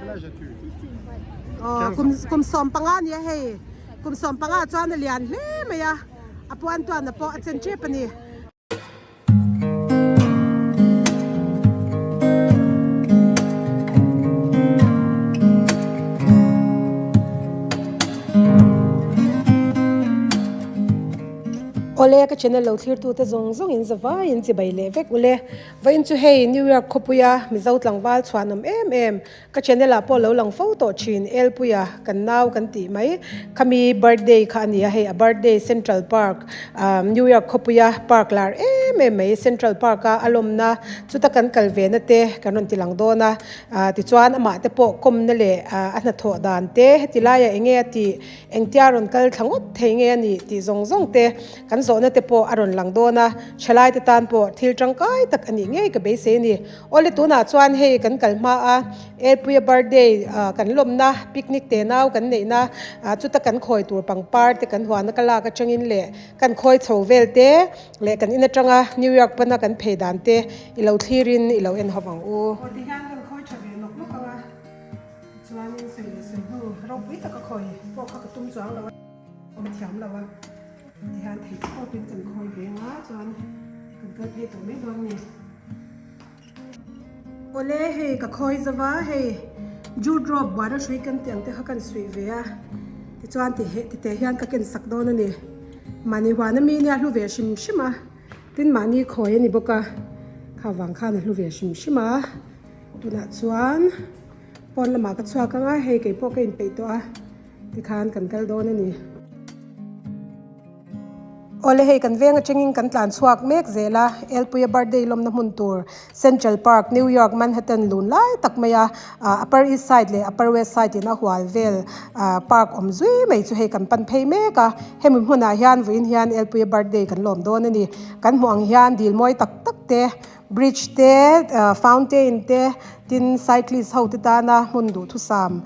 Aw kum kum 15 a nia hei kum 15 chuan a lian hle mai a a puan tuanna pawh a chen tep a ni. Awle ka channel lo thlir tute zawng zawng in zavai in chibai leh vek ule. Vawiin chu hei New York khawpuia Mizo tlangval chhuanawm em em Ka channel ah pawh lo lang fo tawh thin Elpuia kan nau kan tih mai khami birthday kha a ni a hei a birthday Central Park ah New York khawpuia park lar em em mai Central Park a a lawmna chuta kan kal ve na te kan rawn ti lang dawn a ah tichuan amah te pawh kawmna leh ah a hnathawh dan te heti laiah eng nge a tih engtia rawn kal thla ngawt thei nge a nih tih zawng zawng te kan zawhna te pawh a rawn lang dawn a thalai te tan pawh thil tangkai tak a nih ngei ka beisei a ni. Awle tunah chuan hei kan kal hma a, Elpuia birthday kan lawmna picnic te nau kan neihna chuta kan khawi tur pangpar te kan huana ka lak atangin leh kan khawi chho vel te leh kan in atanga New York pana kan phei dan te i lo thlirin i lo en hawp ang u. Aw tihian kan khawi tha ve nawk nawk ang a, tichuanin sawi leh sawi hnu ropui taka khawi pawh kha ka tum chuang lo a, ka thiam lo a, tihian theih tawpin kan khawi ve ang a chuan kan kal phei tawh mai dawn a ni. Awle hei ka khawi zova hei jute rope buaina hrui kan tih ang te kha kan suih ve a tichuan ti he tite hian ka ken sak dawn a ni mahni huan ami nia hlu ve hrim hrim a tin mahni khawi a ni bawk a kha vang khan a hlu ve hrim hrim a tunah chuan pawn lamah ka chhuak ang a hei keipawh ka inpeih tawh a tikhan kan kal dawn a ni. Awle hei kan veng atangin kan tlan chhuak mek zel a, Elpuia birthday lawmna hmun tur Central Park, New York, Manhattan lun lai tak mai a, ah Upper East Side leh Upper West Side in a hual vel ah park awm zui mai chu hei kan pan phei mek a, hemi hmunah hian vawiin hian Elpuia birthday kan lawm dawn a ni. Kan hmuh ang hian dil mawi tak tak te Bridge te, fountain te, tin cyclist ho te tana hmun duhthusam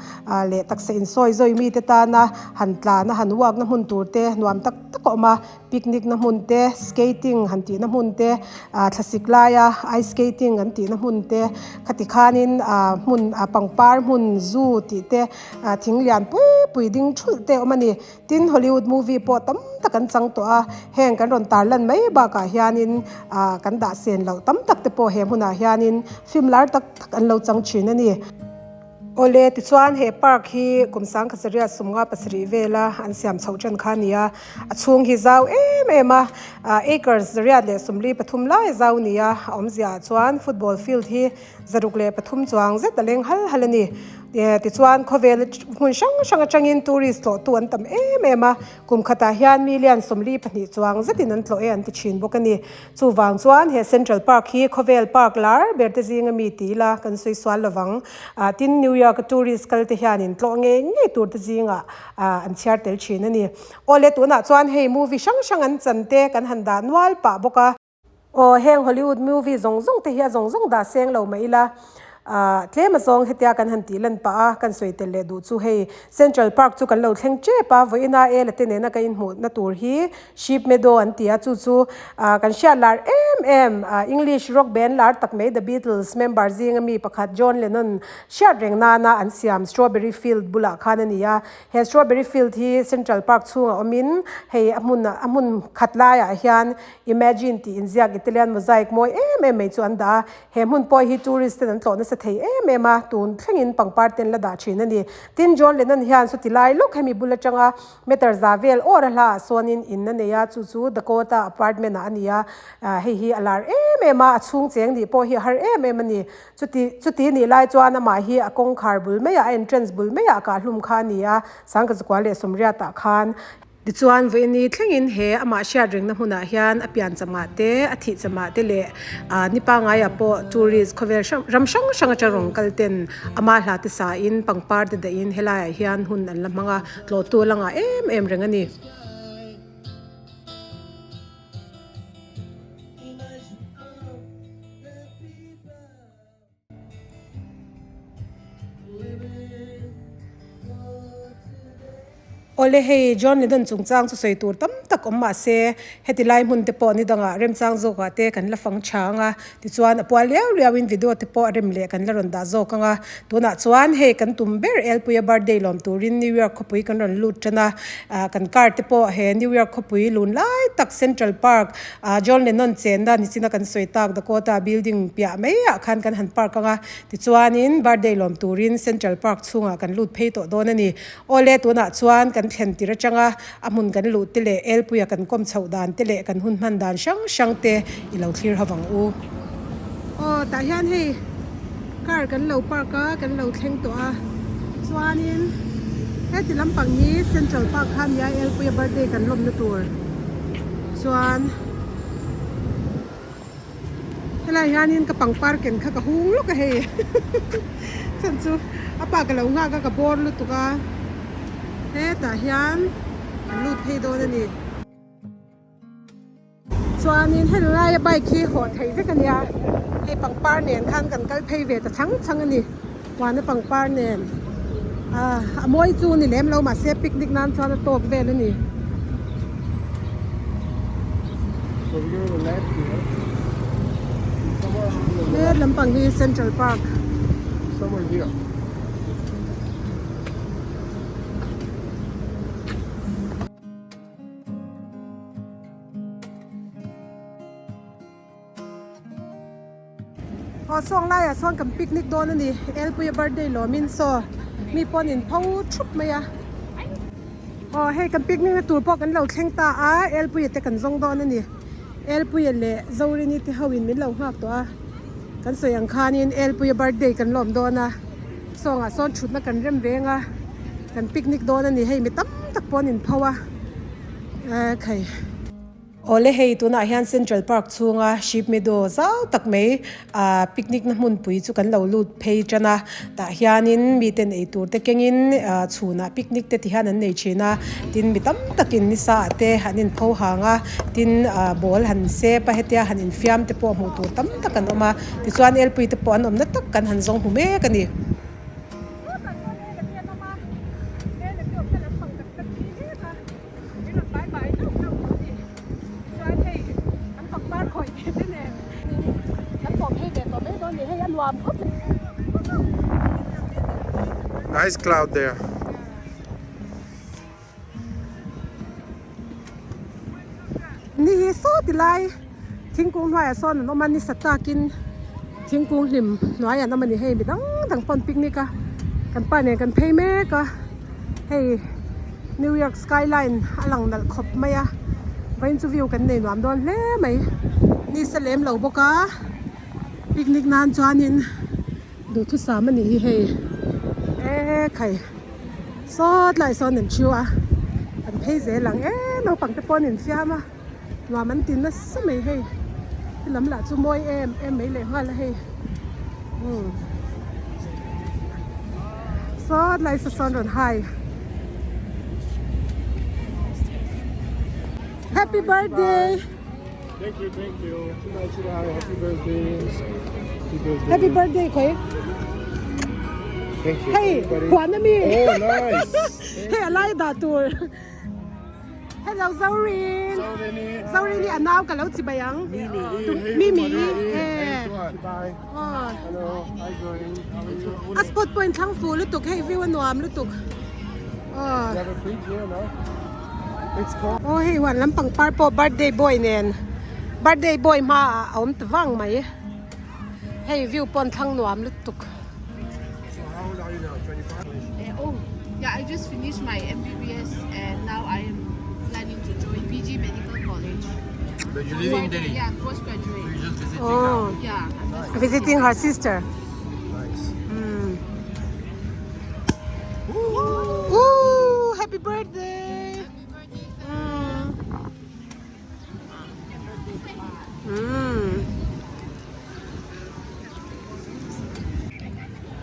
leh taksa insawi zawi mi te tana han tlan a han walk na hmun tur te nuam tak tak a awm a, picnic na hmun te, skating han tih na hmun te, thlasik laia ice skating an tih na hmun te, khati khanin hmun pangpar hmun zoo tih te thing lian pui pui ding thulh te a awm a ni. Tin, Hollywood movie pawh tam tak an chang tawh a, heng kan rawn tarlan mai bakah hianin ah kan dah sen loh tam tak te pawh he hmunah hianin film lar tak tak an lo chang thin a ni. Awle, tichuan he park hi kum sangkhasaria sumnga pasarih vela an siam chhoh tan kha a ni a, a chhung hi zau em em a, acres zariat leh 43 lai zau a ni a, a awmziaah chuan football field hi 603 chuang zet a leng hal hal a ni. Tichuan khawvel hmun hrang hrang atangin tourist tlawhtu an tam em em a, kum khatah hian million 42 chuang zetin an tlawh e an ti thin bawk a ni. Chuvang chuan he Central Park hi khawvel park lar ber te zinga mi ti ila kan sawi sual lovang. Tin New York a tourist kal te hianin tlawh ngei ngei tur te zingah an chhiar tel thin a ni. Awle tunah chuan hei movie hrang hrang an chan te kan han dah nual pah bawk a. Aw heng Hollywood movie zawng zawng te hi a zawng zawng dah seng lo mah ila ah tlem azawng hetia kan han tih lan pah a kan sawi tel leh duh chu hei Central Park chu kan lo thleng tep a vawiina Ela te nena ka inhmuh na tur hi Sheep Meadow an ti a chu chu ah kan hriat lar em em ah English rock band lar tak mai The Beatles member zinga mi pakhat John Lennon hriat reng nana an siam Strawberry Field bulah khan a ni a He strawberry field hi central park chhungah awmin hei a hmun a hmun khat laiah hian imagine tih inziak Italian mosaic mawi em em mai chu an dah a, he hmun pawh hi tourist ten an tlawh nasa thei em em a, tun thlengin pangpar te an la dah thin a ni. Tin John Lennon hian chuti lai lawk hemi bul atanga meter za vel awr a hlaah sawnin in a nei a, chu chu Dakota apartment ah a ni a, hei hi a lar em em a, a chhung cheng nih pawh hi a har em em a ni. Chuti chuti nih lai chuan amah hi a kawngkhar bul maiah a entrance bul maiah a kahhlum kha a ni a, Sangkazukua leh Sawmriatah khan. Tichuan vawiini thlengin he amah hriat rengna hmunah hian a pian chamah te, a thih chamah te leh ah ni pangaiah pawh tourist khawvel hrang ram hrang hrang atang rawn kal ten ama hla te sain pangpar te dahin helaiah hian hun an la hmang a, tlawhtu a la ngah em em reng a ni. Awle hei John Lennon chungchang chu sawi tur tam tak awm mah se heti lai hmun te pawh ni dangah remchang zawkah te kan la fang chang a, tichuan a pual liau liau in video te pawh a rem leh kan la rawn dah zawk ang a. Tunah chuan hei kan tum ber Elpuia birthday lawm turin New York khawpui kan rawn lut tan a, kan car te pawh he New York khawpui lun lai tak Central Park ah John Lennon chenna nichina kan sawi tak Dakota building piah maiah khan kan han park ang a, tichuanin birthday lawm turin Central Park chhungah kan lut phei tawh dawn a ni. Awle tunah chuan kan thlen tir atanga a hmun kan luh te leh elpuia kan kawm chhoh dan te leh kan hun hman dan hrang hrang te i lo thlir ho vang u. Aw tah hian hei car kan lo park a kan lo thleng tawh a chuanin heti lampang hi central park kha nia elpuia birthday kan lawmna tur chuan Helai hianin ka pangpar ken kha ka hung lawk a hei chhan chu a pa ka lo nghak a ka bawr lutuk a hetah hian an lut phei dawn a ni chuanin heng laia bike hi hawh theih vek a nia hei pangpar nen khan kan kal phei ve ta chang chang a ni huana pangpar nen ah a mawi chu ni lem lo mahse picnic nan chuan a tawk vel a ni. He lampang hi Central Park. Aw sawng laiah sawn kan picnic dawn a ni Elpuia birthday lawmin saw mi pawn in pho thup mai a aw hei kan picnic na tur pawh kan lo thleng ta a Elpuia te kan zawng dawn a ni Elpuia leh Zorini te ho in min lo nghak tawh a kan sawi ang khanin Elpuia birthday kan lawm dawn a sawngah sawn thutna kan rem reng a kan picnic dawn a ni hei mi tam tak pawn in pho a ekhei. Awle hei tunah hian Central Park chhunga Sheep Meadow zau tak mai ah picnic na hmunpui chu kan lo lut phei tan a tah hianin miten eitur te kengin ah chhunah picnic te ti hian an nei thin a tin mi tam takin nisa ah te an inpho hang a tin ah ball han sep a hetia han infiam te pawh hmuh tur tam tak an awm a tichuan elpui te pawh an awmna tak kan han zawng hmu mek a ni. Min rawn bai bai hlauh hlauh tawh a ni. Tichuan hei kan pangpar khawih ve te nen kan pawh phei ve tawh mai dawn a ni. Hei a nuam khawp mai. Nice cloud there. Ni hi saw ti lai thingkung hnuaiah sawn an awm a, ni sa takin thingkung hlim hnuaiah an awm a ni. Hei mi dang dang pawh an picnic a, kan pa nen kan phei mek a, hei New York skyline a lang nalh khawp mai a, vawiin chu view kan nei nuam dawn hle mai. Ni sa lem lo bawk a, picnic nan chuanin duhthusam a nih hi hei ekhai. Saw tlai sawn an thiu a an phei zel ang e naupang te pawh an infiam a nuam an ti nasa mai hei he lam lah chu mawi em em mai leh nghal a hei umm saw tlai saw sawn rawn hai happy birthday Thank you, thank you. Happy birthday. Happy birthday. Happy birthday khawi. Thank you. Hei, everybody. huan ami. Oh, nice. Hei a lai dah tur. Hello Zorin. Zorini. Zorini a nau ka lo chi bai ang. Mimi. Hey, Mimi. Hey, Eh. Bye. Oh. Hello. Hi, Zorin. How are you? A spot point thlang fu lutuk hei view a nuam lutuk. Oh. You have a fridge here, no? It's cold. Aw hei huan lampang par pawh birthday boy nen birthday boy hma ah a awm ta vang mai hei view pawn thlang nuam lutuk. So how old are you now? 25? Oh, yeah, I just finished my MBBS and now I am planning to join PG Medical College. But you live in Delhi. Yeah, postgraduate. You're just visiting Oh. now. Yeah, I'm just Visiting her sister. Nice. Ooh, happy birthday. Mm.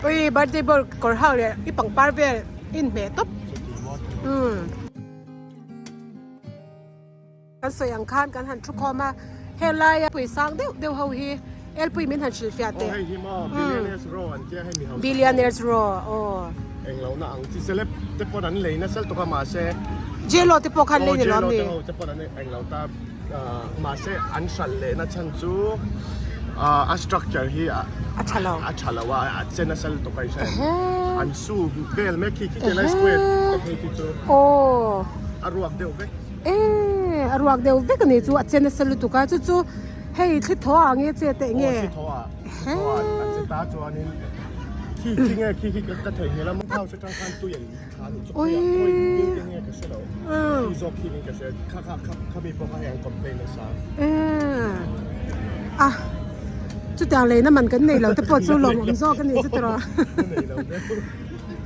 Ui, birthday boy kawr hau leh i pangpar vel in hmeh tawp. Mm. Kan sawi ang khan kan han thu khawm a, helaia pui sang deuh deuh ho hi elpui min han hrilhfiah teh. Aw hei hi maw Billionaires Row an tia hei mi hausa ho. Billionaires Row aw. Englo na ang chi celeb te pawn an lei nasa lutuk a mahse J-Lo te pawh khan lei ni lo Aw ami? J-Lo te ho te pawn an englo ta mahse an hralh leh na chhan chu a structure hi a A tha lo. A tha lo a a che nasa lutuk a i hre an su vel mek khi khi tilai square te phei khi chu Aw a ruak deuh vek. E a ruak deuh vek ani chu a che nasa lutuk a chu chu hei thli thaw ah nge che teh nge? Aw thli thaw ah thli thaw ah a che ta chuanin Khi khi nge khi khi ka thei hmel a mong house atang khan tui an thla duh chu khawi ah khawi building nge ka hre lo khi zawk khi niin ka hria kha kha kha khami pawh kha hei an complain nasa. A chutiang leina man kan nei lo te pawh chu lawmawm zawk a ni chu tiraw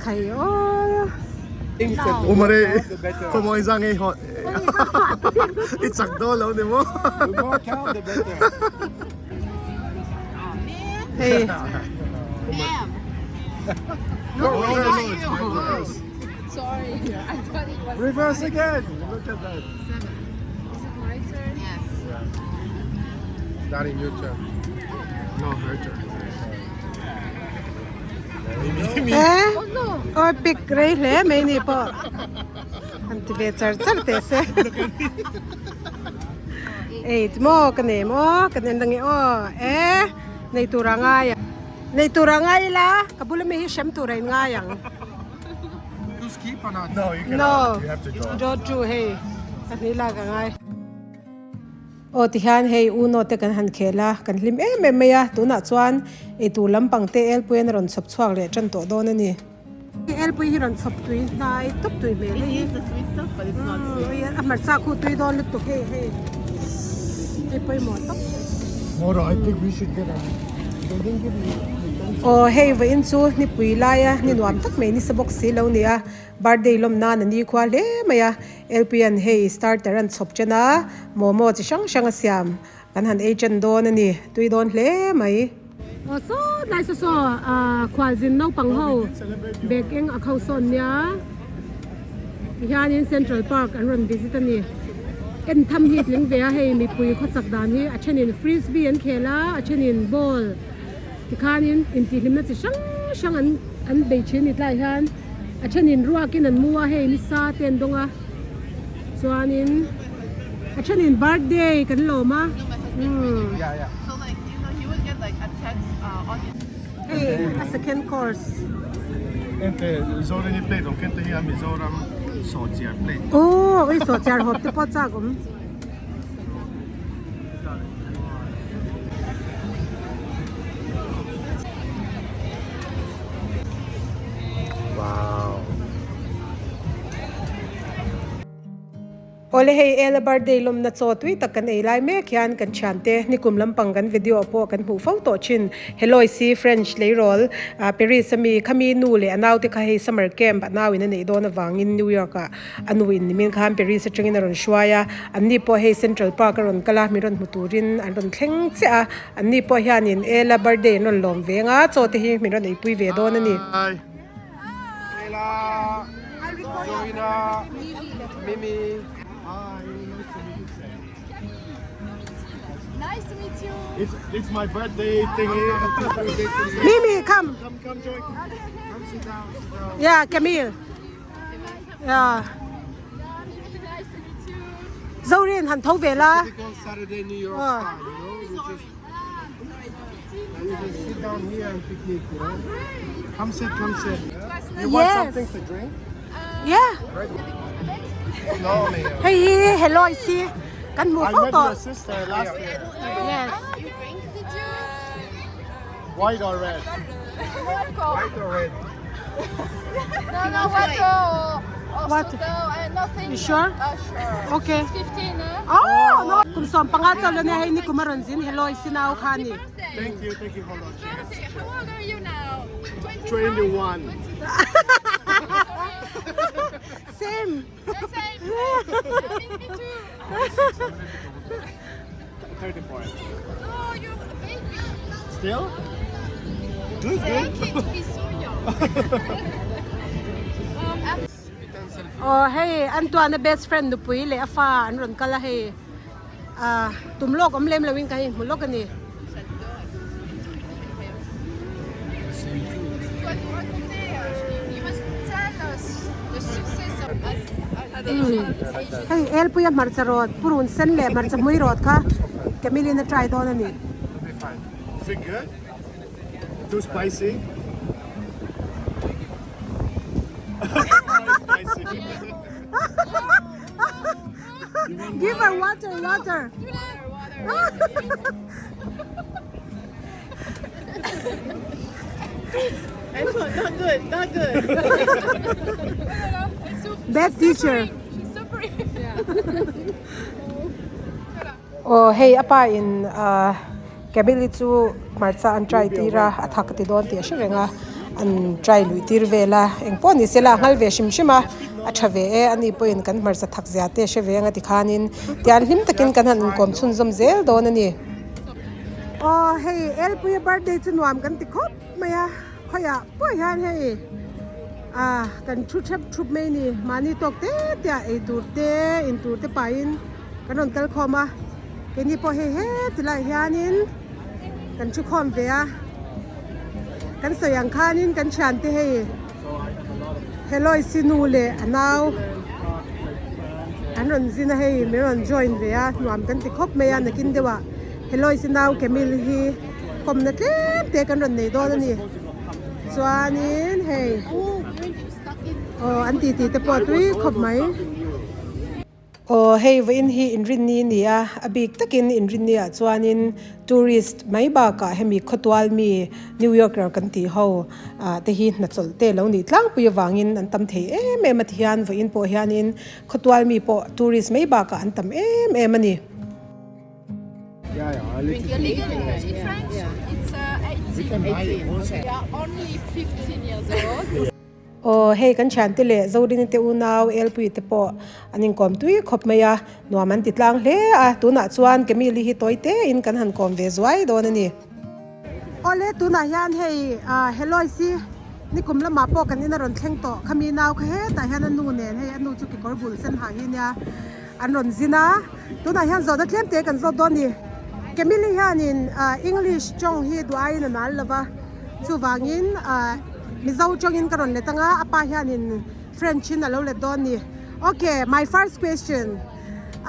khai aw. Umare khawmawi zang ei haw i chak dawn lo ni maw. Hey. No, no, no, it's my reverse. Sorry, I thought it was Reverse again. Look at that. Seven. Is it my turn? Yes. Starting your turn. No, her turn. Eh? Oi pick rei hle mai ni pawh. An ti ve char char teh se. Ei chu maw ka nei maw kan en ange aw e nei tur a ngai ang nei tur a ngai ila ka bula mi hi hrem tur a in ngai ang no draw two hei ka hnih lak a ngai aw tihian hei uno te kan han khel a kan hlim em em mai a tunah chuan eitur lampang te elpuiin a rawn chhawp chhuak leh tan tawh dawn a ni. Elpui hi rawn chhawp tui hnai tawp tui hmel hei hi a hmarcha khu tui dawn lutuk hei hei hei pawimawh tawp. Aw hei vawiin chu nipui laia ni nuam tak mai nisa bawk si lo nia birthday lawm nan a ni khua hle mai a Elpuia'n hei starter an chhawp chen a momo chi hrang hrang a siam Kan han ei chen dawn a ni, tui dawn hle mai. Aw sawt lai saw saw ah khualzin naupang ho bag eng a kho sawn nia tihianin Central Park an rawn visit a ni. En tham hi tling ve a hei mipui khawchak dan hi a thenin frisbee an khel a a thenin ball tikhanin intihhlimna chi hrang hrang an an bei thin ni tlaiah hian a thenin ruakin an mu a hei nisa te an dawng a chuanin. A thenin birthday kan lawm a umm. Hei a second course. Ente Zorani plate awm kente hi a Mizoram sawhchiar plate. Aw ui sawhchiar hawp te pawh chak awm. Wow. Awle hei Ela birthday lawmna chaw tui tak kan ei lai mek hian kan thiante nikum lampang kan video pawh kan hmuh fo tawh thin. Hello si French leirawl Paris ami khami nu leh a naute kha hei summer camp a nau in a neih dawn avangin New York ah a nu in nimin khan Paris atangin a rawn hruai a, anni pawh hei Central Park a rawn kal a mi rawn hmu turin an rawn thleng chiah a, anni pawh hianin Ela birthday an rawn lawm veng a chaw te hi mi rawn eipui ve dawn a ni. Ella, Zoina, Mimi. Hi, nice to meet you. Nice to meet you. It's it's my birthday thingy. Mimi, come. Come, come, join. Come sit down, sit down. Yeah, Camille. Yeah. Nice to meet you. Zorin han tho ve la. Typical Saturday New York Oh. style, you know. You just you just sit down here and picnic, you know. Come sit, come sit. You want Yes. something to drink? Yeah. No, man. Hei hi hello si kan hmuh I fo met tawh. your sister last year. Yes. You drink, did you? White or red? White or red? No, no, water or, or Water. soda, nothing. You sure? Sure. Okay. 15, huh? Oh, no. Kum sawm panga chauh lo nia hei ni kum a rawn zin hello si nau kha ni. Thank you, thank you. Hold on. How old are you now? 21. Same. Same, same. Me too. 34. Oh, you're a baby. Still? Good, good. Thank you to be so young. Aw hei an tuahna best friend nupui leh a fa an rawn kal a hei ah tum lawk awm lem loin ka hei hmu lawk a ni. Hei elpuia hmarcha rawt purun sen leh hmarcha hmui rawt kha Camille in a try dawn a ni. Is it good? Too spicy? Spicy. Give her water, water. Not good, not good. Bad teacher. Aw hei a pa in ah Camille chu hmarcha an try tir a a thak ti dawn tih a hre reng a an try luih tir vel a engpawh ni sela a nghal ve hrim hrim a a tha ve e ani pawhin kan hmarcha thak zia te a hre ve ang a tikhanin tian hlim takin kan han inkawm chhunzawm zel dawn a ni. Aw hei Elpuia birthday chu nuam kan ti khawp mai a khawiah pawh hian hei ah kan thu thep thup mai a ni mahni tawk te te ah ei tur te in tur te pahin kan rawn kal khawm a keini pawh hei heti laiah hianin kan thu khawm ve a kan sawi ang khanin kan thiante hei hello sinu leh a nau an rawn zin a hei min rawn join ve a nuam kan ti khawp mai a nakin deuh ah hello sinau Camille hi kawmna tlem te kan rawn nei dawn a ni chuanin hei aw an titi te pawh a tui khawp mai. Aw hei vawiin hi inrinni a ni a, a bik takin inrinni ah chuanin tourist mai bakah hemi khawtual mi New Yorker kan tih ho ah te hi hnachawlh te lo nih tlangpui avangin an tam thei em em a ti hian vawiin pawh hianin khawtual mi pawh tourist mai bakah an tam em em a ni. Aw hei kan thiante leh Zorini te unau Elpui te pawh an inkawm tui khawp mai a, nuam an ti tlang hle a, tunah chuan Camille hi tawi te in kan han kawm ve zuai dawn a ni. Awle tunah hian hei Heloise hi nikum lamah pawh kan in a rawn thleng tawh, khami nau kha hetah hian a nu nen hei a nu chu kekawr bul sen ha hi nia an rawn zin a, tunah hian zawhna tlem te kan zawt dawn a ni. Camille hianin English tawng hi duh aiin a nal lova. Chuvangin Mizo tawngin ka rawn let anga a pa hianin French in a lo let dawn ni. Ok, my first question.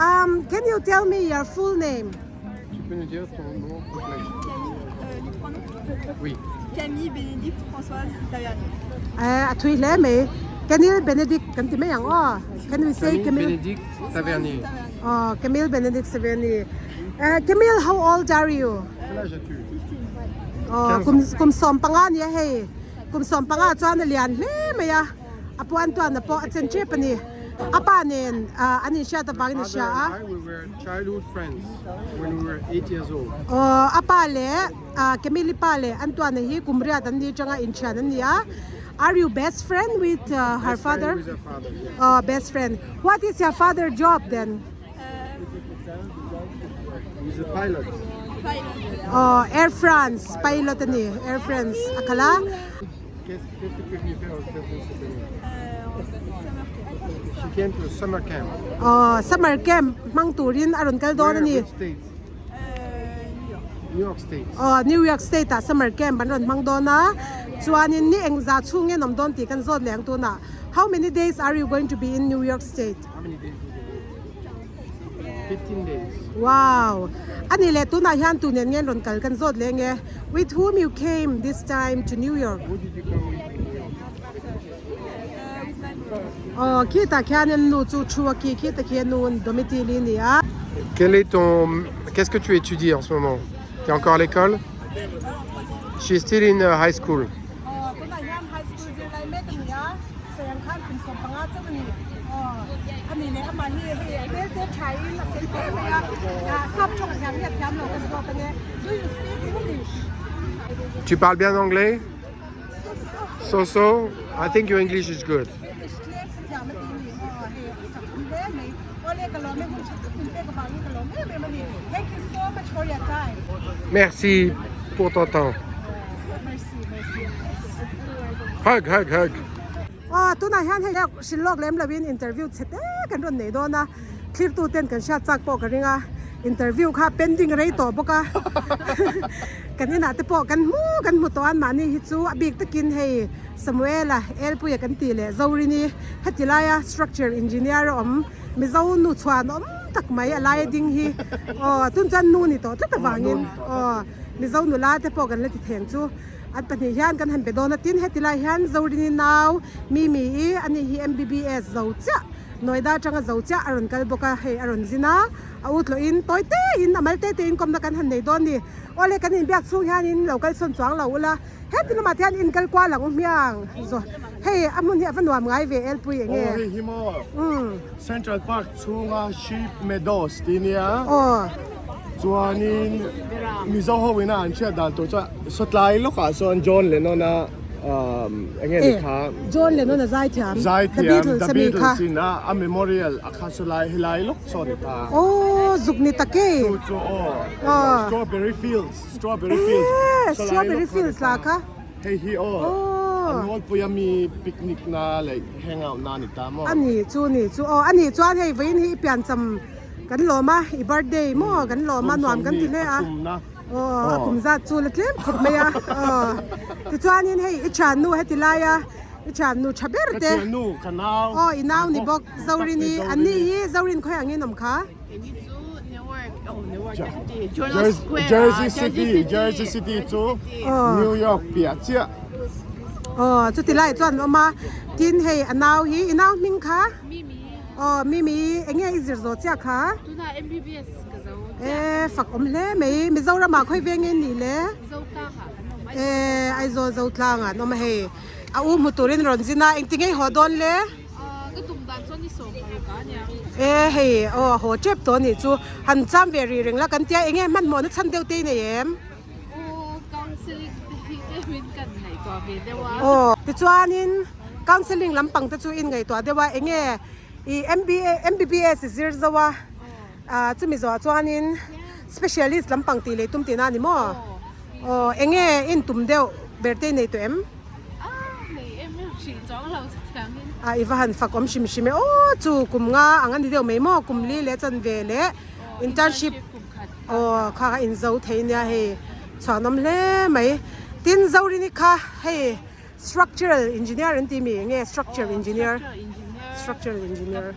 Um, can you tell me your full name? Tu peux nous dire ton nom complet? Oui. Camille Bénédicte Françoise Tavernier. Eh, a thui hle mai. Camille Benedict kan ti mai ang aw. Can we say Camille Camille? Bénédicte Tavernier. Oh, Camille Benedict Tavernier. Eh, Camille, how old are you? Quel âge as-tu? Aw kum kum 15 nia hei kum 15 chuan a lian hle mai a a puan tuan a pawh a chen tep a ni a pa nen an inhriat avangin a hria a aw a pa leh Camille pa leh an tuan hi kum riat an ni atanga inthian an ni a are you best friend with her father aw best friend what is your father job then He's a pilot. Aw, Air France pilot a ni, Air France a kal a. She came to a summer camp. Aw, summer camp hmang turin a rawn kal dawn a ni. Which state? New York State. Aw, New York State ah summer camp an rawn hmang dawn a. Chuanin ni engzah chhung nge an awm dawn tih kan zawt leh ang tunah. How many days are you going to be in New York State? How many days will you be? 15 days. Wow! Ani leh tunah hian tu nen nge an rawn kal kan zawt leh nge? With whom you came this time to New York? Who did you come with to New York? Aw, khitah khian an nu chu thu a khi, khitah khi a nu Domitili a ni a. Quel est ton Qu'est-ce que tu étudies en ce moment? Tu es encore à l'école? She's still in uh, high school. Aw, tunah hian high school zirlai mek a ni a, sawi ang khan kum 15 chauh a ni. Aw, a ni leh amah hi hei a hmel te thain a fel hle mai a, ah sap tawng a thiam nge a thiam lo ka zawk ang e. Do you speak English? Tu parles bien anglais? So so. I think your English is good. English tlem sa thiam a ti a ni. Aw, hei a sak awm hle mai. Awle ka lawm e, hun tha tak min pek avangin ka lawm em em a ni. Thank you so much for your time. Merci pour ton temps. Mercy, mercy. Hug, hug, hug. Aw, tunah hian hei hrilh lawk lem loin interview chhe te kan rawn nei dawn a, thlirtu ten kan hriat chak pawh ka ring a. Interview kha pending rei tawh bawk a, kan inah te pawh kan hmu kan hmu tawh a, mahni hi chu a bik takin hei Samuela Elpuia kan tih leh Zorini heti laia structure engineer a awm Mizo nu chhuan awm tak mai a laia ding hi aw tun chuan nu ni tawh tlat avangin aw Mizo nula te pawh kan la ti theng chu an pahnih hian kan han be dawn a tin heti lai hian Zorini nau Mimi i ani hi MBBS zo chiah Noida atanga zo chiah a rawn kal bawk a hei a rawn zin a. A u tlawh in tawi te in a mal te te in kawmna kan han nei dawn ni. Awle kan inbiak chhung hian in lo kal sawn chuang lo ula heti lamah te hian in kal kual ang u hmiang zawh hei a hmun hi a va nuam ngai ve elpui eng nge. Aw hei hi maw Central Park chhunga Sheep Meadows tih nia chuanin Mizo ho ina an hriat dan tur chuan sawtlai lawkah sawn John Lennon a eng nge ni kha John Lennon a zaithiam zaithiam The Beatles in a a memorial a kha sawlai helai lawk Saw ni ta. Aw zuk ni tak e. Chu chu aw. Strawberry fields, strawberry fields. Eee strawberry fields la kha. Hei hi aw. A nawlpui a mi picnic na leh hangout na ni ta maw. A ni chu ni chu aw a ni chuan hei vawiin hi i piancham kan lawm a i birthday maw kan lawm a nuam kan ti hle a. Aw a kum zat chu la tlem khawp mai a. Aw tichuanin hei i thiannu heti laia I thiannu tha ber te. Ka thiannu, ka nau. Aw, i nau ni bawk, Zorini. An ni hi Zorin khawi angin awm kha? Keini chu Newark, oh Newark ka ti, Journal Square ah, Jersey City, Jersey City chu New York piah chiah. Aw, chuti lai chuan an awm a. Tin hei a nau hi, i nau hming kha? Mimi. Aw, Mimi, eng nge i zir zawh chiah kha? Tunah MBBS ka zo chiah. E, fak awm hle mai. Mizoramah khawi veng nge nih le? Zotlangah kan awm. E, Aizawl Zotlangah an awm a hei. A u hmu turin rawn zin a, engti ngei haw dawn le? Ka tum dan chuan i 20 a nia. E hei aw a haw tep tawh anih chu. Han cham ve rih reng la kan tia enge hmanhmawhna chhan deuh te i nei em? Aw counselling te hi tlemin kan ngaihtuah ve deuh a. Aw tichuanin counselling lampang te chu in ngaihtuah deuh a enge i MBA MBBS i zir zo a chumi zawhah chuanin specialist lampang tih leh tum tihna a ni maw? Aw enge in tum deuh ber te i nei tawh em? A i va han fak awm hrim hrim e aw chu kum nga ang a ni deuh mai maw kum li leh chan ve leh internship aw kha kha in zo thei nia hei chhuanawm hle mai tin Zorini kha hei structural engineer an tih mi enge structure engineer structural engineer.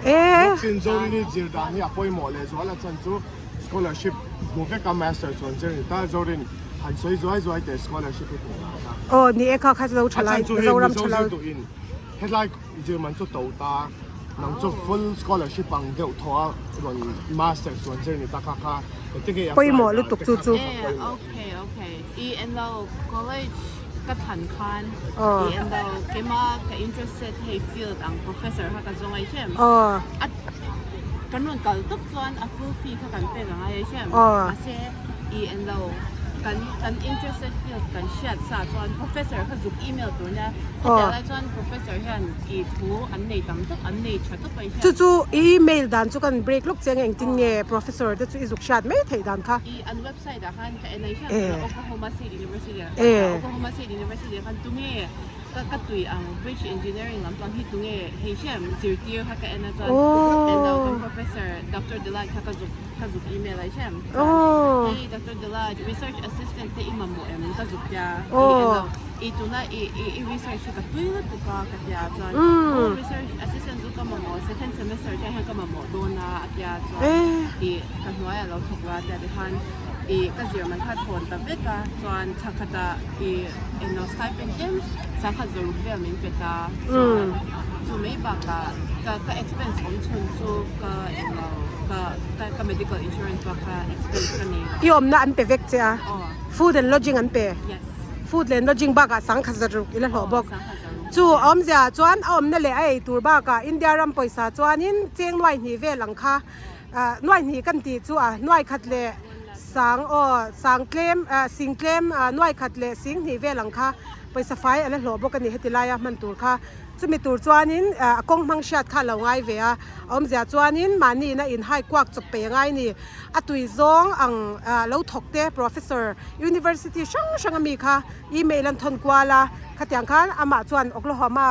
E. Zorini zir dan hi a pawimawh leh zual a chan chu scholarship hmu vek a master chuan zir ni ta Zorin han sawi zuai zuai teh scholarship hi hmuh dan kha. Aw ni e kha kha zo tha lai Zoram tha lo. A chan chu hei Mizo zir duh in hetlai zir man chu to ta nang chu full scholarship ang deuh thaw a rawn master chuan zir ni ta kha kha engtin nge i apply Pawimawh dan lutuk te chu kha chu. kha pawimawh. Okay okay i en lo college ka than khan i en lo keima ka interested hei field ang professor kha ka zawng ai hrem a kan rawn kal tawp chuan a full fee kha kan pek ang ai hrem mahse i en lo kan kan interested field kan hriat sa chuan professor kha zuk email tur nia hetiang lai chuan professor hian i thu an nei tam tawp an nei tha tawp ai hrem. Chu chu i email dan chu kan break lawk che ang engtin nge professor te chu i zuk hriat mai theih dan kha. I an website ah khan ka en a hian tuna Oklahoma State University ah khan Oklahoma State University ah khan tunge ka ka tui ang bridge engineering lampang hi tunge hei hriam zirtir kha ka en a chuan endo kan professor Doctor Delight kha ka zuk ka zuk email a hriam chuan hei Doctor Delight research assistant te i mamawh em ka zuk tia i endo i tuna i i research hi ka tui lutuk a ka tia chuan aw research assistant chu ka mamawh second semester te hian ka mamawh dawn a a tia chuan i ka hnuaiah lo thawk la tia tikhan i ka zir man kha thawn ta vek a chuan thla khatah i englo stipend tlem sangkhat zawruk vel min pe ta chuan chu mai bakah ka ka expense awm chhun chu ka englo ka ka medical insurance bak kha expense ka nei lo. I awmna an pe vek che a food and lodging an pe. Yes. Food leh lodging bakah sangkhat zaruk i la hlawh bawk. Chu awmzia chuan a awmna leh a ei tur bakah India ram pawisa chuanin cheng nuai hnih vel ang kha Nuai hnih kan tih chu a nuai khat leh sang aw sang tlem sing tlem nuai khat leh sing hnih vel ang kha pawisa fai a la hlawh bawk a ni heti laia hman tur kha chumi tur chuanin a kawng hmang hriat kha a lo ngai ve a a awmzia chuanin mahni ina inhai kuak chawp pei a ngai a ni a tui zawng ang lo thawk te professor university hrang hrang ami kha email an thawn kual a khatiang khan amah chuan Oklahoma.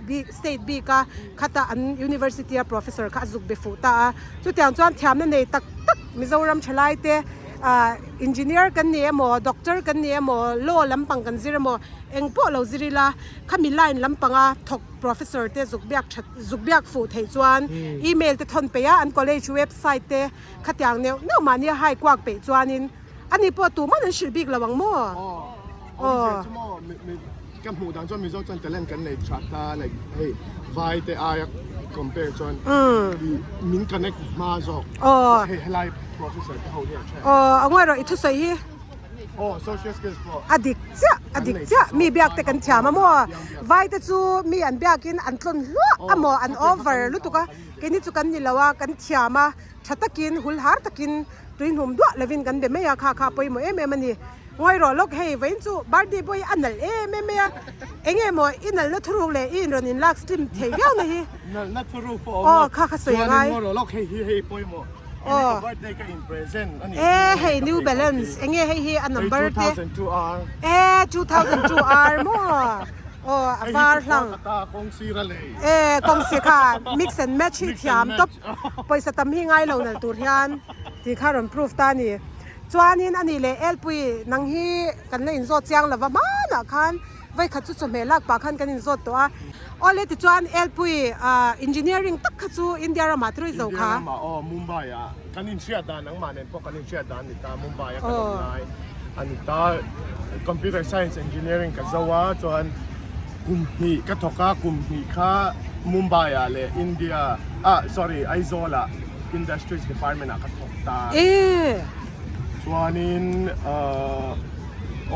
bik state bik a khata an university a professor kha a zuk be fuh ta a chutiang chuan thiamna nei tak tak Mizoram thalai te ah engineer kan ni emaw doctor kan ni emaw law lampang kan zir emaw eng pawh lo zir ila khami line lampanga thawk professor te zuk biak that zuk biak fuh theih chuan email te thawn peih a an college website te khatiang neuh neuh mahni a hai kuak peih chuanin ani pawh tuman an hrilh bik lo ang maw? Aw ka hmuh dan chuan Mizo chuan talent kan nei tha ta like hei vai te aia compare chuan min connect hma zawk hei helai professor te ho hi a tha. Aw a ngawi rawh i thusawi hi. Aw social skills pawh. A dik chiah a dik chiah mi biak te kan thiam a maw vai te chu mi an biakin an tlawn hluah a maw an over lutuk a keini chu kan ni lo a kan thiam a tha takin hul har takin tui hnum duah lovin kan be mai a kha kha pawimawh em em a ni. Ngawi rawh lawk hei vawiin chu birthday pawh hi a nalh em em mai a eng nge maw i nalhna thuruk leh i inrawn in lak slim thei viau na hi Nalhna thuruk pawh a awm lo kha kha sawi a ngai chuanin ngawi rawh lawk hei hi hei pawimawh aw ka birthday ka in present a ni e hei new balance eng nge hei hi a number te hei 2002 R e 2002 R maw aw a var hlang hei hi chu khua ka ta kawng sir a lei e kawng sir kha mix and match hi thiam tawp pawisa tam hi ngai lo nalh tur hian tih kha rawn proof ta a ni. Chuanin a nih leh Elpui nang hi kan la inzawt chiang lova hmanah khan vawikhat chu chawhmeh lak pah khan kan inzawt tawh a. Awle tichuan Elpui engineering tak kha chu India ramah tirui zo India kha. ramah aw Mumbai ah kan inhriat dan nangmah nen pawh kan inhriat dan a ni ta Mumbai a kan awm lai a ni ta. Computer science engineering ka zo a chuan kum hnih ka thawk a kum hnih kha Mumbai ah leh India ah sorry Aizawl ah Industries department ah ka thawk ta. Chuanin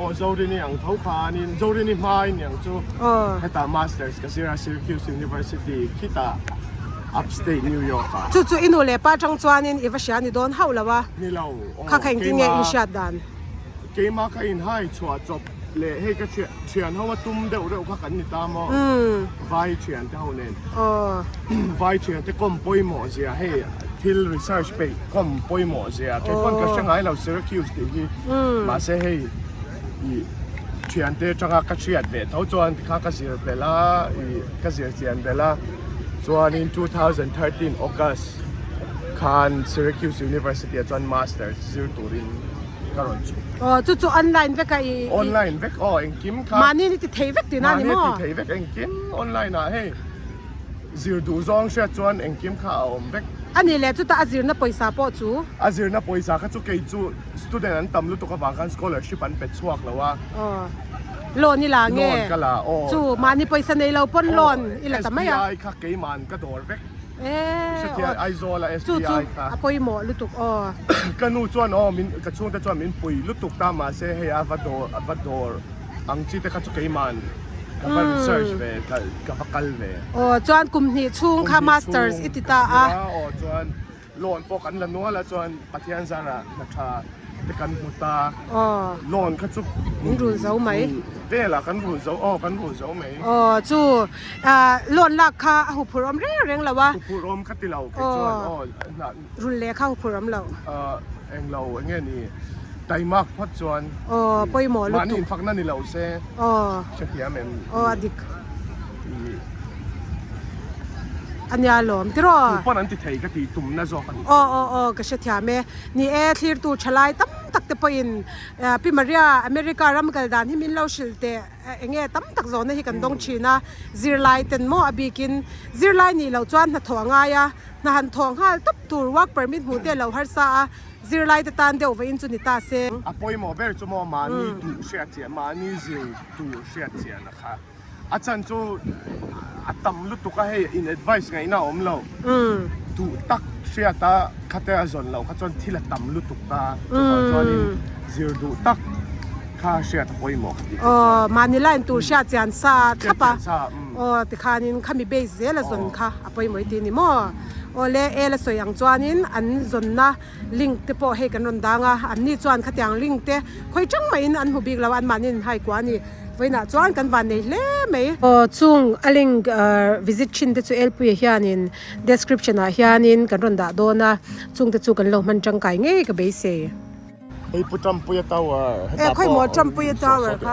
aw Zorini ang tho khanin Zorini hmain ni ang chu hetah masters ka zir a Syracuse University khitah upstate New York ah. Chu chu i nu leh pa tang chuanin i va hria ni dawn hauh lo a. Ni lo aw. Kha kha engtin nge in hriat dan? Keimah ka inhai chhuah chawp leh hei ka thian ho a tum deuh reuh kha kan ni ta maw? Vai thian te ho nen. Vai thian te kawm pawimawh zia hei thil research peih kawm pawimawh zia kei pawn ka hre ngai lo Syracuse tih hi mahse hei ih thian te atanga ka hriat ve tho chuan tikha ka zir belh a ih ka zir chian belh a chuanin 2013 August khan Syracuse University ah chuan masters zir turin ka rawn chhuk. Aw chu chu online vek a i. Online vek aw engkim kha. Mahni ni ti thei vek tihna a ni maw? Mahni ti thei vek engkim online ah hei zir duh zawng hriat chuan engkim kha a awm vek. A nih leh chutah a zirna pawisa pawh chu? A zirna pawisa kha chu kei chu student an tam lutuk avang khan scholarship an pe chhuak lo a. Aw loan i la nge? Loan ka la aw. Chu mahni pawisa nei lo pawn loan i la ta mai a. SBI kha keiman ka dawr vek. Hretia Aizawl a SBI kha. A pawimawh lutuk aw. Ka nu chuan aw min ka chhungte chuan min pui lutuk ta mahse hei a va dawr a va dawr ang chi te kha chu keiman ka va research ve ka ka va kal ve. Aw chuan kum hnih chhung kha masters i ti ta a. Aw chuan loan pawh kan la nual a chuan Pathian zarah hna tha te kan hmu ta. Aw. Loan kha chu min rul zo mai. Velah kan rul zo aw kan rul zo mai. Aw chu loan lak kha a huphurh awm reng reng lo a. Huphurh awm ka ti lo kei chuan aw. Rul leh kha huphurh awm lo. Eng lo eng nge ni taimak phawt chuan. Aw pawimawh lutuk. Mahni infakna ni lo se. Aw. Hrethiam em. Aw a dik. A nia lawm tiraw. Tu pawn an ti thei ka tih tumna zawk a ni. Aw aw aw ka hrethiam e. Ni e thlirtu thalai tam tak te pawhin Pi Maria America ram kal dan hi min lo hrilh teh eng nge tam tak zawhna hi kan dawng thin a zirlai ten maw a bikin zirlai nih loh chuan hnathawh a ngai a hna han thawh nghal tawp tur work permit hmuh te a lo harsa a zirlai te tan deuh vawiin chu ni ta se. A pawimawh ber chu maw mahni duh hriat chiah mahni zir tur hriat chiah na kha. A chan chu a tam lutuk a hei in advice ngaihna a awm lo. Duh tak hriat a khate a zawn loh kha chuan thil a tam lutuk ta chuvang chuanin zir duh tak kha hriat a pawimawh ka tih theih chuan. Aw mahni line tur hriat chian sa thlap a aw tikhanin khami base zel a zawn kha a pawimawh i ti ni maw. Aw le el a sawi ang chuanin an zawnna link te pawh hei kan rawn dang a anni chuan khatiang link te khawi tang mahin an hmu bik lo a anmahni an inhai kuah a ni. Vawiinah chuan kan van nei hle mai. Aw chung a link visit thin te chu Elpuia hianin description ah hianin kan rawn dah dawn a, chung te chu kan lo hman tangkai ngei ka beisei. Hei Pu Trumpuia Tower. E khawi maw Trumpuia Tower kha.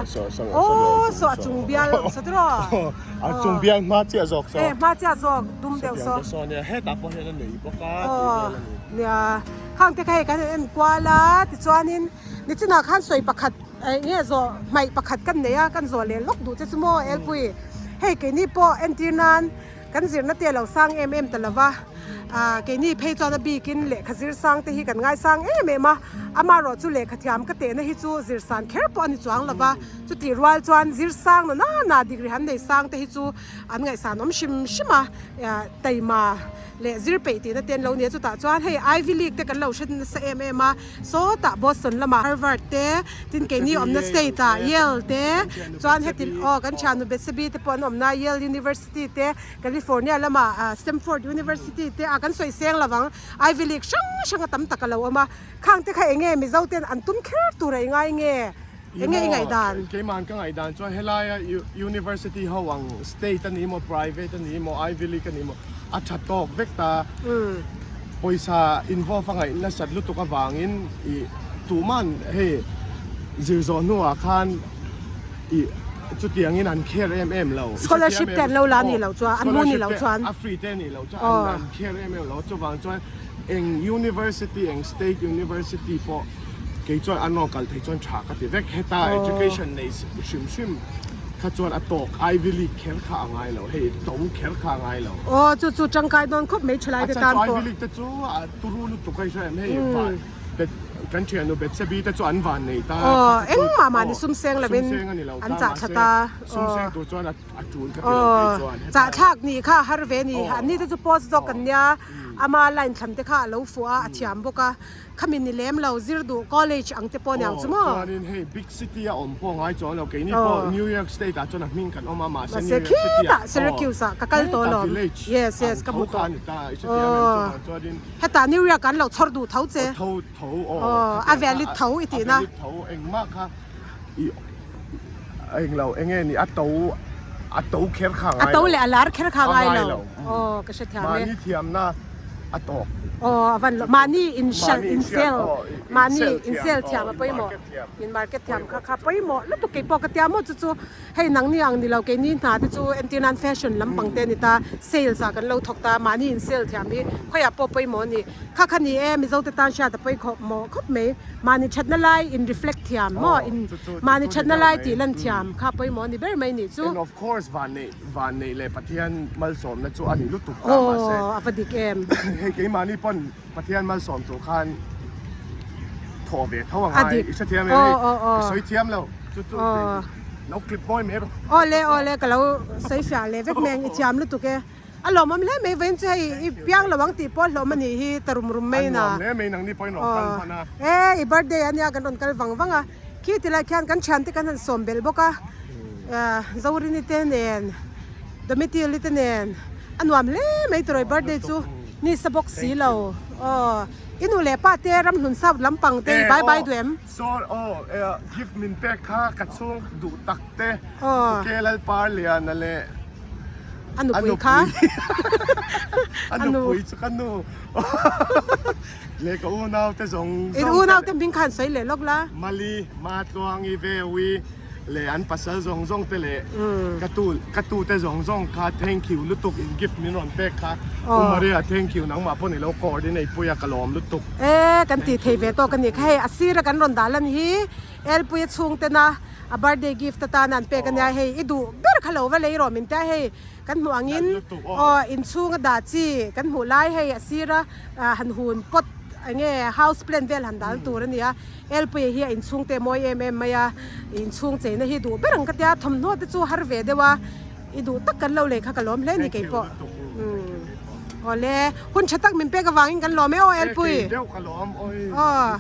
Aw saw a chung bial awm sa tiraw. A chung bial hma chiah zawk saw. E hma chiah zawk dum deuh saw. Saw saw nia hetah pawh hian a nei bawk a. Aw nia khang te kha hei kan en kual a tichuanin nichinah khan sawi pakhat eng nge zawh hmaih pakhat kan nei a kan zawh leh lawk duh che chu maw Elpui hei keini pawh entir nan Kan zirna te a lo sang em em ta lova, ah keini phei chuan a bikin lehkha zir sang te hi kan ngaisang em em a, amaherawh chu lehkha thiam ka tehna hi chu zir san kher pawh a ni chuang lova, chutih rual chuan zir sang na na na degree han nei sang te hi chu an ngaihsan awm hrim hrim a, taima leh zir peih tihna te an lo ni a, chutah chuan hei Ivy League te kan lo hre nasa em em a, sawtah Boston lamah Harvard te tin keini awmna state ah Yale te chuan heti aw kan thiannu Bethsabe te pawh an awmna Yale University. University te, California lama Stanford University te a kan sawi seng lovang Ivy League hrang hrang a tam tak a lo awm a, khang te kha enge Mizo ten an tum kher tur a i ngai nge? Enge i ngaihdan? Keimah ka ngaihdan chuan helaia University ho ang state a ni maw, private a ni maw, Ivy League a ni maw a tha tawk vek ta, pawisa involve a ngaih nasat lutuk avangin ih tuman hei zir zawh hnuah khan ih chutiangin an care em em lo. Scholarship te an lo la anih loh chuan, an hmu anih loh chuan. A free te anih loh chuan an care em em lo. Chuvang chuan eng university, eng state university pawh kei chuan an rawn kal thei chuan tha ka ti vek. Heta education nei hrim hrim kha chuan a tawk Ivy League kher kha a ngai lo, hei to kher kha a ngai lo. Aw chu chu tangkai dawn khawp mai thalai te tan pawh. A chan chu Ivy League te chu a turu lutuk a i hria em hei van. Bet kan thiannu Betsebi te chu an van nei ta. Aw engmah mahni sum seng lovin an chah thla ta. Sum seng tur chuan a tul ka ti lo kei chuan. Chah thlak nih kha a har ve ni. An ni te chu post doc an nia ama line thlan te kha a lo fuh a a thiam bawk a. Khami ni lem lo zir duh college ang te pawh niang chu maw. Chuanin hei big city a awm pawh ngai chuang lo keini pawh New York state ah chuan a hming kan awm a mahse New York city ah Syracuse ah ka kal tawh alawm. Village yes yes ka hmu tho kha a ni ta i hrethiam em chuvang chuanin Hetah New York an lo chhawr duh tho che. Aw tho tho aw. Aw a valid tho i tihna. A valid tho engmah kha i englo enge ni a to a to kher kha a ngai lo. A to leh a lar kher kha a ngai lo. Aw ka hrethiam e. Mahni thiamna a tawk. Aw a van lo mahni in hralh in sell mahni in sell thiam a pawimawh in market thiam kha kha pawimawh lutuk keipawh ka tia maw chu chu. Hei nangni ang ni lo keini hna te chu entir nan fashion lampang te a ni ta, sales ah kan lo thawk ta, mahni in sale thiam hi khawiah pawh pawimawh a ni. Kha kha ni e, Mizo te tan hriat a pawi khawp mawh khawp mai. Mahni thatna lai in reflect thiam maw, in mahni thatna lai tih lan thiam kha pawimawh a ni ber mai nih chu. And of course vanneih vanneih leh Pathian malsawmna chu a ni lutuk ta mahse. Aw a va dik em. Hei keimahni pawn Pathian malsawm tur khan thawh ve tho a ngai i hrethiam em hei ka sawi thiam lo chu chu lo clip mawi mai rawh. Aw le aw le ka lo sawi fiah leh vek mai ang i thiam lutuk e a lawmawm hle mai vawiin chu hei i piang lo ang tih pawh hlawm a nih hi ta rum rum mai na. A nuam hle mai nangni pawhin rawn kal hman a. E i birthday a nia kan rawn kal vang vang a khi tilai khian kan thiante kan han sawm belh bawk a Zorini te nen Domitili te nen a nuam hle mai turawi birthday chu. Ni sa bawk si lo. Aw. I nu leh pa te ramhlun south lampang te i bye bye duh em? Saw aw gift min pek kha ka chhung duh tak te Pu Ke Lalpar Liana leh a nupui kha a nupui chu ka nu leh ka unau te zawng zawng In unau te hming khan sawi leh lawk la. Mali, Matluangi, Vewi. Leh an pasal zawng zawng te leh ka tu ka tu te zawng zawng kha thank you lutuk in gift min rawn pek kha U Maria thank you nangmah pawh ni lo coordinate pui a ka lawm lutuk. E kan tih thei ve tawk a nih kha hei a sir a kan rawn dah lan hi Elpuia chhung tena a birthday gift atana an pek a nia hei i duh ber kha lo va lei rawh min tia hei kan hmuh angin aw inchhung a dah chi kan hmuh lai hei a sir a han hun pot enge house plant vel han dal tur a ni a Elpuia hi a inchhung te mawi em em mai a inchhung cheina hi duh ber ang ka tia thawmhnaw te chu har ve deuh a i duh tak kan lo lei kha ka lawm hle ni keipawh awle hun tha tak min pek avangin kan lawm e aw Elpui aw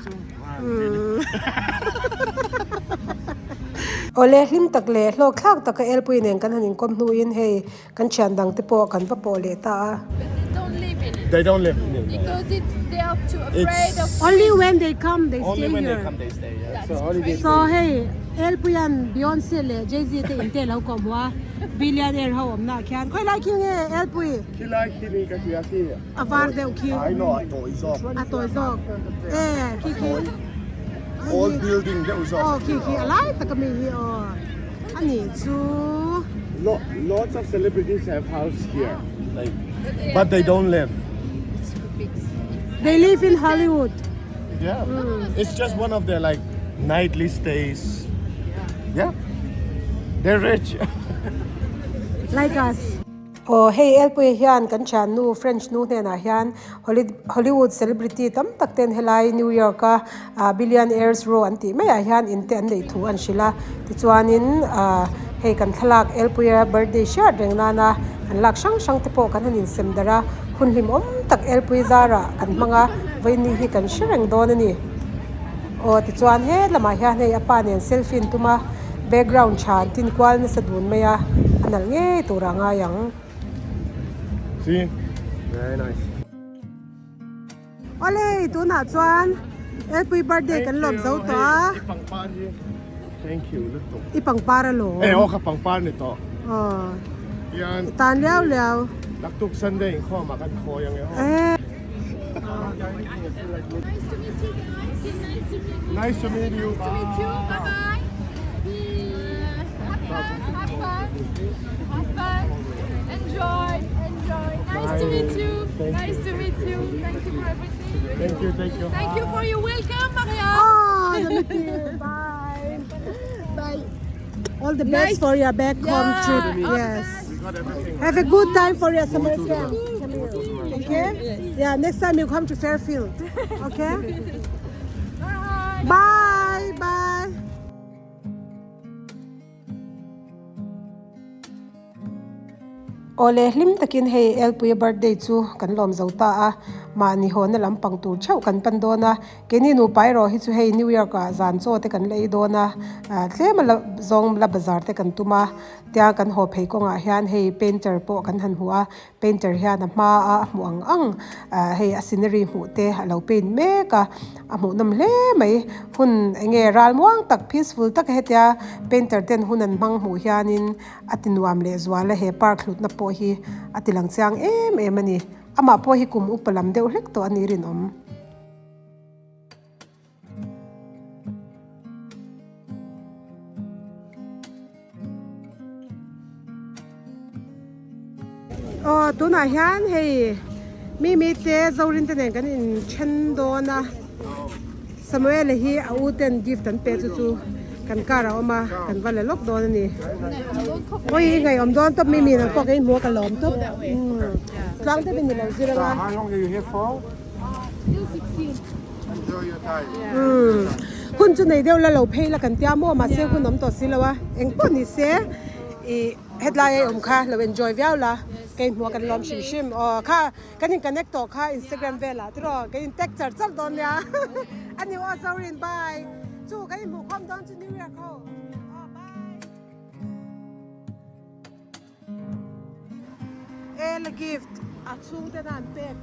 Awle hlim tak leh hlawk thlak taka Elpui nen kan han inkawm hnuin hei Kan thian dang te pawh kan va pawh leh ta a. But they don't live in it. They don't live in it. Because it's they are too afraid of Only when they come they stay Only when they here. come they stay. Yeah. That's So holiday. So hei Elpuian Beyonce leh Jay-Z te in te lo kawh hmuh a billionaire ho awmna ah khian khawi lai khi nge Elpui? Khi lai khi ni ka hria khi. A var deuh khi. I know a tawi zawk. A tawi zawk. E khi khi. Old building deuh zawk. Aw khi khi a lai tak ami hi aw a nih chu. Lots of celebrities have house here like but they don't live. They live in Hollywood. Yeah. It's just one of their like nightly stays. Yeah. They're rich. Like us. Aw hei Elpuia hian kan thiannu French nu hnenah hian Hollywood celebrity tam tak ten helai New York a ah Billionaires Row an tih maiah hian in te an neih thu an hrilh a tichuanin ah hei kan thlalak Elpuia birthday hriat reng nana kan lak hrang hrang te pawh kan han insem darh a hun hlimawm tak Elpui zarah kan hmang a vawiin hi kan hre reng dawn a ni. Aw tichuan he lamah hian hei a pa nen selfie an tum a background tha an tin kual nasa dun mai a a nalh ngei turah a ngai ang. See? Very nice. Awle hei tunah chuan Elpui birthday kan lawm zo tawh a. I pangpar hi thank you lutuk. I pangpar a lawm. Eh aw ka pangpar ni tawh. Aw. Hian. I tan liau liau. Naktuk Sunday inkhawm ah kan khawi ang e aw. Eh. Nice to meet you guys. Nice to meet you. Nice to meet you. Nice to meet you. Bye bye. Have fun. Have fun. Have fun. Enjoy. Enjoy. Nice to meet you. Thank nice to meet you. Thank you for everything. Thank you, thank you. Thank you for your welcome, Maria. Oh, bye. Bye. All the best for your back home trip. Yes. We got everything. Have a good time for your summer camp. Okay? Yeah, next time you come to Fairfield. Okay? Bye. Bye. Bye. Awle hlim takin hei Elpuia birthday chu kan lawm zo ta a, mahni hawnna lampang tur theuh kan pan dawn a, keini nupa erawh hi chu hei New York ah zan chaw te kan la ei dawn a, tlem a la zawng la bazar te kan tum a, tia kan haw phei kawngah hian hei painter pawh kan han hmu a, Painter hian a hma a hmuh ang ang ah hei a scenery hmuh te a lo paint mek a, a hmuhnawm hle mai. Hun eng nge ral muang tak peaceful tak hetia painter ten hun an hmang hmuh hianin a ti nuam leh zual a, he park hlutna pawh hi a ti lang chiang em em a ni. Amah pawh hi kum upa lam deuh hlek tawh a ni rinawm. Aw tunah hian hei mi mi te Zorin te nen kan in then dawn a Samuel a hi a u ten gift an pe chu chu kan car a awm a kan va la lawk dawn a ni awi i ngaihawm dawn tawp mi mi nang pawh ka inhmu a ka lawm tawp tluang deuhin ni lo zir anga. Umm hun chu nei deuh la lo phei la kan tia maw mahse hun awm tawh si lo a eng pawh ni se ih hetlai a awm kha lo enjoy viau la ka inhmuh a kan lawm hrim hrim aw kha kan in connect tawh kha instagram velah tiraw kan in tag char char dawn nia a ni aw Zorin bye chu kan inhmuh khawm dawn chu new year kho aw bye. Ela gift a chhungte na an pek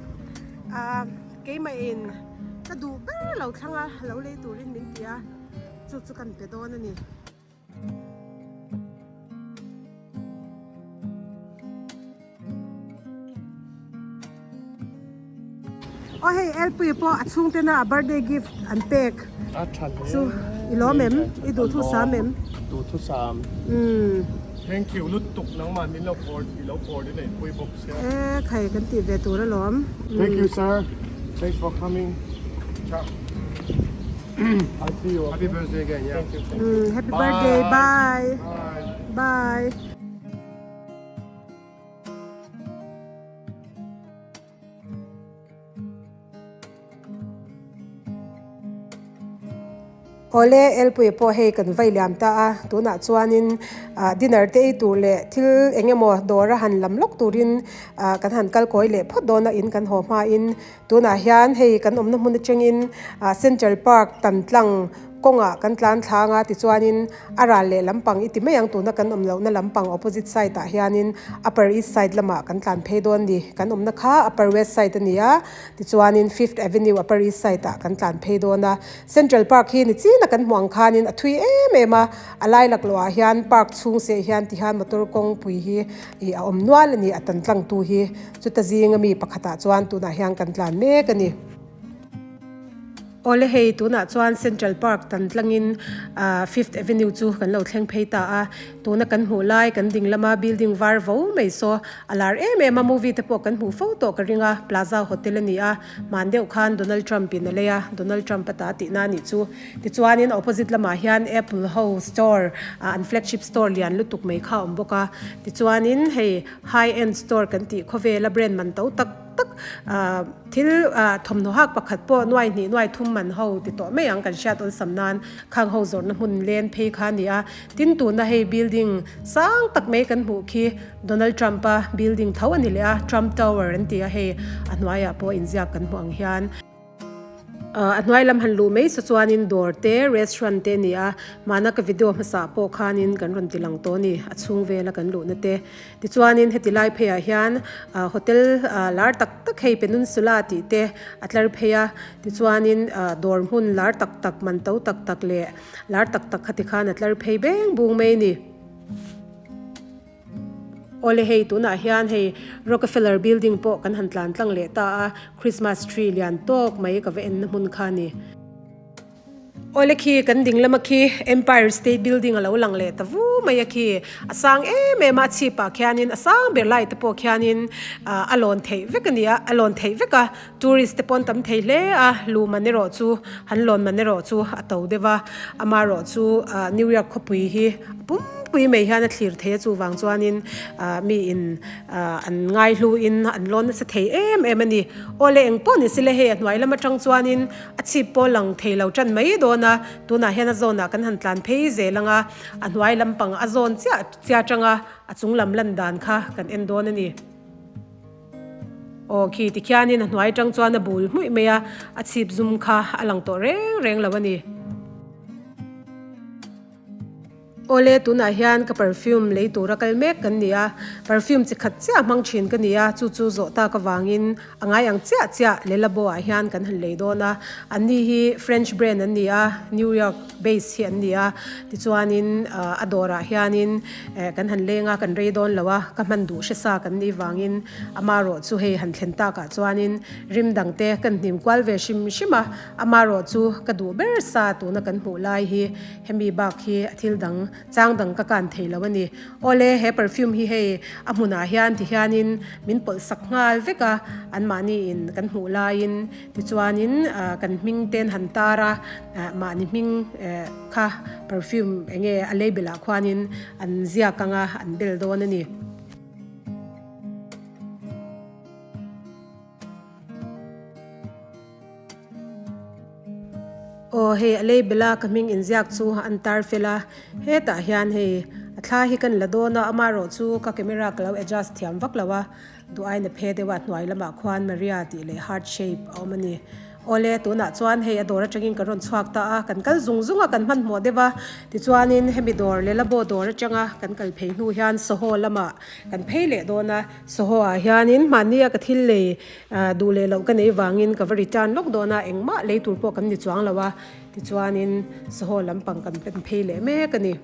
ah keimah in ka duh ber lo thlang a lo lei turin min ti a chu chu kan pe dawn a ni. Aw hei Elpui pawh a chhungte na a birthday gift an pek chu i lawm em i duhthusam em? Duhthusam. Umm. Thank you lutuk nangmah min lo i lo coordinate pui bawk sia. E khai kan tih ve tur alawm. Thank you sir. Thanks for coming. Ciao. I'll see you. Happy birthday again, yeah. Thank you. Thank you. Umm happy birthday bye. Bye. Bye. Awle Elpuia pawh hei kan vai liam ta a, tunah chuanin ah dinner te ei tur leh thil eng emaw dawr a han lam lawk turin ah kan han kal kawi leh phawt dawn a in kan haw hmain tunah hian hei kan awmna hmun atangin ah Central Park tan tlang kawngah kan tlan thlang a tichuanin a ral leh lampang i ti mai ang tuna kan awm lohna lampang opposite side ah hianin upper east side lamah kan tlan phei dawn ni kan awmna kha upper west side a ni a tichuanin fifth avenue upper east side ah kan tlan phei dawn a central park hi ni china kan hmuh ang khanin a thui em em a a lai laklawh ah hian park chhung seh hian tihian motor kawngpui hi ih a awm nual a ni a tan tlang tu hi chuta zinga mi pakhatah chuan tunah hian kan tlan mek a ni. Awle hei tunah chuan Central Park tan tlangin ah Fifth Avenue chu kan lo thleng phei ta a, tuna kan hmuh lai kan ding lama building var vo mai saw a lar em em a movie te pawh kan hmuh fo tawh ka ring a, Plaza Hotel a ni a, hman deuh khan Donald Trump in a lei a, Donald Trump a ta tihna a nih chu. Tichuanin opposite lamah hian Apple ho store ah an flagship store lian lutuk mai kha a awm bawk a, tichuanin hei high end store kan tih khawvela brand man to tak tak ah thil ah thawmhnaw hak pakhat pawh nuai hnih nuai thum man ho ti tawh mai ang kan hriat awlsam nan khang ho zawrhna hmun len phei kha a ni a, tin tuna hei building sang tak mai kan hmuh khi Donald Trump a building tho a ni leh a, Trump Tower an ti a hei a hnuaiah pawh inziak kan hmuh ang hian. A hnuai lam han luh mai sa chuanin dawr te restaurant te a ni a, mahna ka video hmasa pawh khanin kan rawn ti lang tawh a ni a chhung vela kan luhna te. Tichuanin heti lai pheiah hian hotel lar tak tak hei Peninsula tih te a tlar phei a, tichuanin dawr hmun lar tak tak man to tak tak leh lar tak tak khati khan a tlar phei beng bung mai a ni. Awle hei tunah hian hei Rockefeller building pawh kan han tlan tlang leh ta a, Christmas tree lian tawk mai ka va en na hmun kha a ni. Awle khi kan ding lama khi Empire State Building a lo lang leh ta vu mai a khi, a sang em em a, a chhip ah khianin a sang ber lai te pawh khianin a lawn theih vek a ni a, a lawn theih vek a, tourist te pawh an tam thei hle a, luh man erawh chu han lawn man erawh chu a to deuh a, amaherawh chu New York khawpui hi a pumpui mai hian a thlir thei a chuvang chuanin mi in an ngaihluin an lawn nasa thei em em a ni. Awle eng pawh ni sile hei a hnuai lam atang chuanin a chhip pawh lang thei lo tan mai dawn a, tunah hian a zawnah kan han tlan phei zel ang a, a hnuai lampang a zawn chiah chiah atanga a chung lam lan dan kha kan en dawn a ni. Aw khi tikhianin a hnuai atang chuan a bul hmuih mai a, a chhip zum kha a lang tawh reng reng lo a ni. Awle tunah hian ka perfume lei tura kal mek kan ni a, perfume chi khat chiah hmang thin ka ni a, chu chu zawh tak avangin a ngai ang chiah chiah Le Labo ah hian kan han lei dawn a, an ni hi French brand an ni a, New York base hi an ni a, tichuanin a dawrah hianin kan han leng a, kan rei dawn lo a, ka hman duh hre sa kan nih vangin amarawh chu hei han thlen takah chuanin rim dangte kan hnim kual ve hrim hrim a, amarawh chu ka duh ber sa tuna kan hmuh lai hi. Hemi bak hi a thil dang chang dang ka kan thei lo a ni. Awle he perfume hi hei a hmunah hian ti hianin min pawlh sak nghal vek a, anmahni in kan hmuh laiin tichuanin kan hming ten han tar a, mahni hming kha perfume enge a label ah khuanin an ziak anga an bel dawn a ni. Aw hei a label a ka hming inziak chu an tar fel a hetah hian hei a thla hi kan la dawn a amaherawh chu ka camera ka lo adjust thiam vak lo a duh aiin a phe deuh a hnuai lamah khuan Maria tih leh heart shape a awm a ni awle tunah chuan hei a dawr atangin ka rawn chhuak ta a kan kal zung zung a kan hmanhmawh deuh a tichuanin hemi dawr Le Labo dawr atanga kan kal phei hnu hian Soho lamah kan phei leh dawn a Soho ah hianin mahnia ka thil lei Duh leh loh ka nei vangin ka va return lawk dawn a, engmah lei tur pawh kan ni chuang lo a, tichuanin Soho lampang kan pen phei leh mek a ni.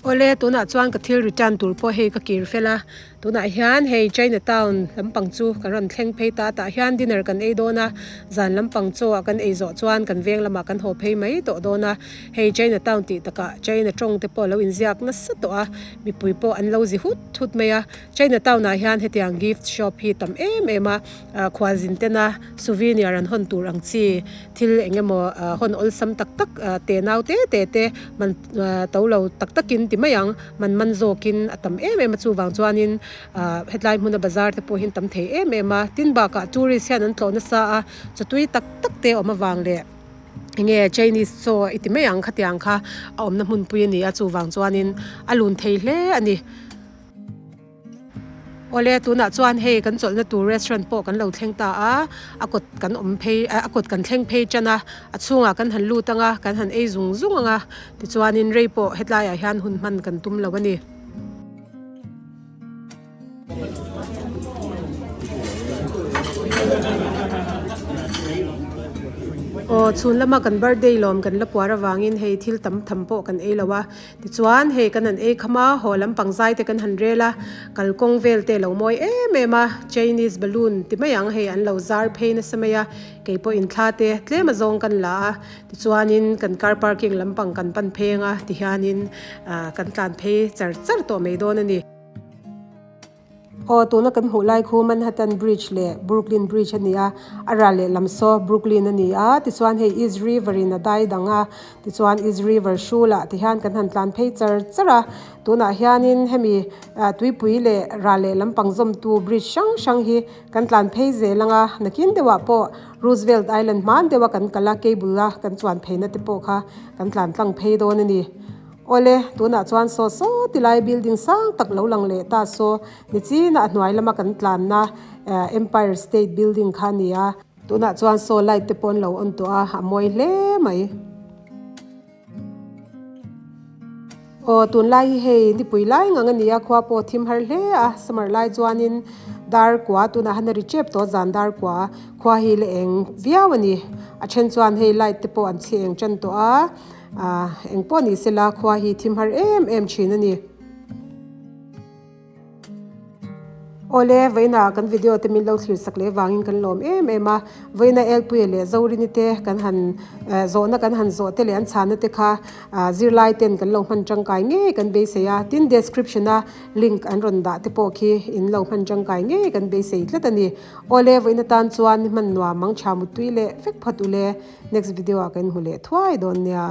Awle, tunah chuan ka thil return tur pawh hei ka kir fel a, Tunah hian hei China town lampang chu kan rawn thleng phei ta tah hian dinner kan ei dawn a, zan lampang chaw ah kan ei zawh chuan kan veng lamah kan haw phei mai tawh dawn a, hei China town tih takah China tawng te pawh a lo inziak nasa tawh a, mipui pawh an lo zi hut hut mai a, China town ah hian hetiang gift shop hi tam em em a, khualzin tena souvenir an hawn tur ang chi thil eng emaw hawn awlsam tak tak te nau te te te man to lo tak takin ti mai ang. Man man zawkin a tam em em a chuvang chuanin ah hetlai hmuna bazar te pawh hi an tam thei em em a tin bakah tourist hian an tlawh nasa a chawtui tak tak te a awm avang leh enge chinese chaw i ti mai ang khatiang kha a awmna hmunpui a ni a chuvang chuanin a lun thei hle a ni. Awle tunah chuan hei kan chawlhna tur restaurant pawh kan lo thleng ta a, a kawt kan awm phei a kawt kan thleng phei tan a, a chhungah kan han lut ang a, kan han ei zung zung ang a, tichuanin rei pawh hetlaiah hian hun hman kan tum lo a ni. Aw chhun lama kan birthday lawm kan la puar avangin hei thil tam tham pawh kan ei lo a, tichuan hei kan han ei kham a, haw lampang zai te kan han rel a, kalkawng vel te lo mawi em em a, Chinese balloon ti mai ang hei an lo zar phei nasa mai a, kei pawh inthla te tlem a zawng kan la a, tichuanin kan car parking lampang kan pan pheng a tihianin kan tlan phei char char tawh mai dawn a ni. Aw, tuna kan hmuh lai khu Manhattan Bridge leh Brooklyn Bridge a ni a, a ral leh lam saw Brooklyn a ni a, tichuan hei East River in a dai dang a, tichuan East River hrulah tihian kan han tlan phei char char a, tunah hianin hemi tuipui leh ral leh lampang zawmtu bridge hrang hrang hi kan tlan phei zel ang a, nakin deuhah pawh Roosevelt Island hman deuha kan kal a, cable a kan chuan pheina te pawh kha kan tlan tlang phei dawn a ni. Awle, tunah chuan saw saw ti lai building sang tak lo lang leh ta saw nichinah a hnuai lama kan tlanna Empire State Building kha a ni a. Tunah chuan saw light te pawh an lo on tawh a, a mawi hle mai. Aw, tunlai hi hei nipui lai ngang a ni a, khua pawh thim har hle a, summer lai chuanin dar kua tunah han a ri tep tawh zan dar kua khua hi la eng viau a ni. A then chuan hei light te pawh an chhi eng tan tawh a. Ahh eng pawh ni sela khua hi thim har em em thin a ni. Awle vawiinah kan video te min lo thlir sak leh vangin kan lawm em em a, vawiina Elpuia leh Zorini te kan han zawhna kan han zawh te leh an chhanna te kha zirlai ten kan lo hman tangkai ngei kan beisei a, tin description a link an rawn dah te pawh khi in lo hman tangkai ngei kan beisei tlat a ni. Awle vawiin atan chuan hman nuam mang tha muttui leh vek phawt ule. Next video ah kan hmu leh thuai dawn nia.